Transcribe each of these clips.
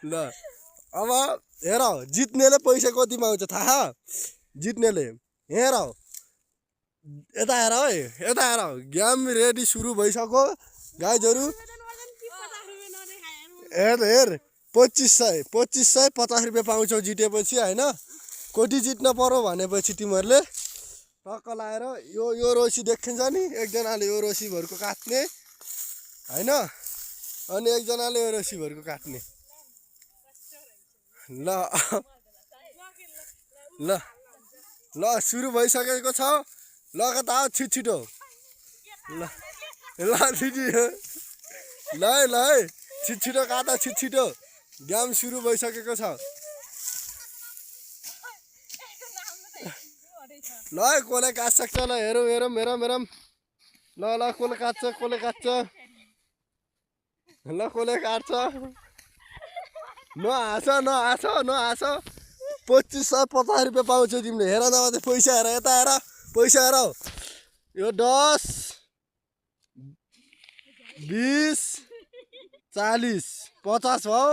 ल अब हेर जित्नेले पैसा कतिमा आउँछ थाहा जित्नेले हेर यता हेर है यता हेर गेम रेडी सुरु भइसक्यो गाइजहरू हेर हेर 2500 50 रुपियाँ पाउँछौ जितेपछि होइन कोटी जित्न पर्यो भनेपछि तिमीहरूले टक्क लाएर यो रोसी देखिन्छ नि एकजनाले यो रोसीभरको काट्ने होइन अनि एकजनाले यो रोसीभरको काट्ने ल ल ल सुरु भइसकेको छ लगत आऊ छिटो ल ल दिदी ल ल छिटो काटा छिटो गेम सुरु भइसकेको छ ल कसले काट्छ ल हेरौँ ल कसले काट्छ ल कसले काट्छ नहाँस 2550 रुपियाँ पाउँछ तिमीले हेर नभए पैसा हेर यता हेर पैसा हेर यो 10 20 40 50 हो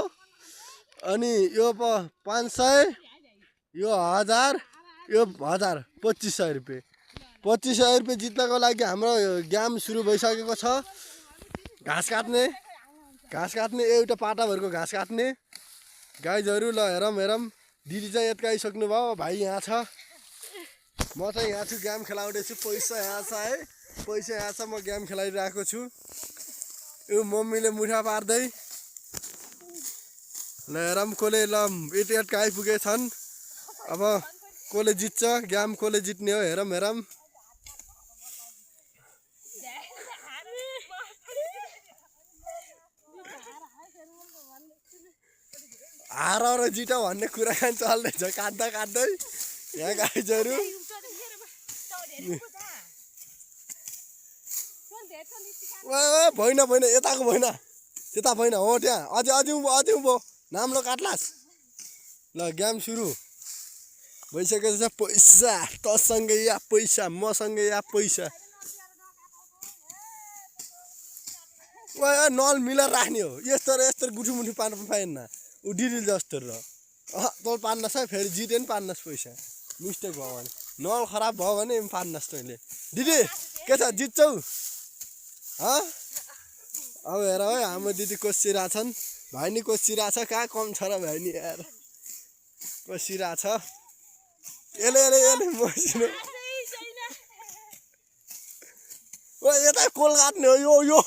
अनि यो 500 यो 1000 यो 1000 2500 रुपियाँ 2500 रुपियाँ जित्नको लागि हाम्रो गेम सुरु भइसकेको छ घाँस काट्ने एउटा पाटाभरको घाँस काट्ने गाइजहरू ल हेरौँ दिदी चाहिँ यत्काइसक्नु भयो भाइ यहाँ छ म चाहिँ यहाँ छु गेम खेलाउँदैछु पैसा यहाँ छ है पैसा यहाँ छ म गेम खेलाइरहेको छु यो मम्मीले मुठा पार्दै ल हेरौँ कसले ल यति आइपुगेछन् अब कसले जित्छ गेम कसले जित्ने हो हेरौँ हार र जित भन्ने कुराकानी चल्दैछ काट्दै यहाँ गाइजहरू भएन यताको भएन त्यता भएन हो त्यहाँ अझै उँभो नाम्लो काट्लास ल गेम सुरु भइसकेको छ पैसा तसँगै या पैसा मसँगै या पैसा नल मिलाएर राख्ने हो यस्तो गुठुमुठी पार्नु पाएन ऊ डिडिल जस्तो र तँ पार्नस् है फेरि जिते नि पार्नस् पैसा मिस्टेक भयो भने नल खराब भयो भने पार्नस् तैँले दिदी के छ जित्छौ अब हेर है हाम्रो दिदी कोसिरहेछन् भाइ नि कोसिरहेछ कहाँ कम छ र भाइ नि यार कोसिरहेछ यसले मसिनो यता कोल काट्ने हो यो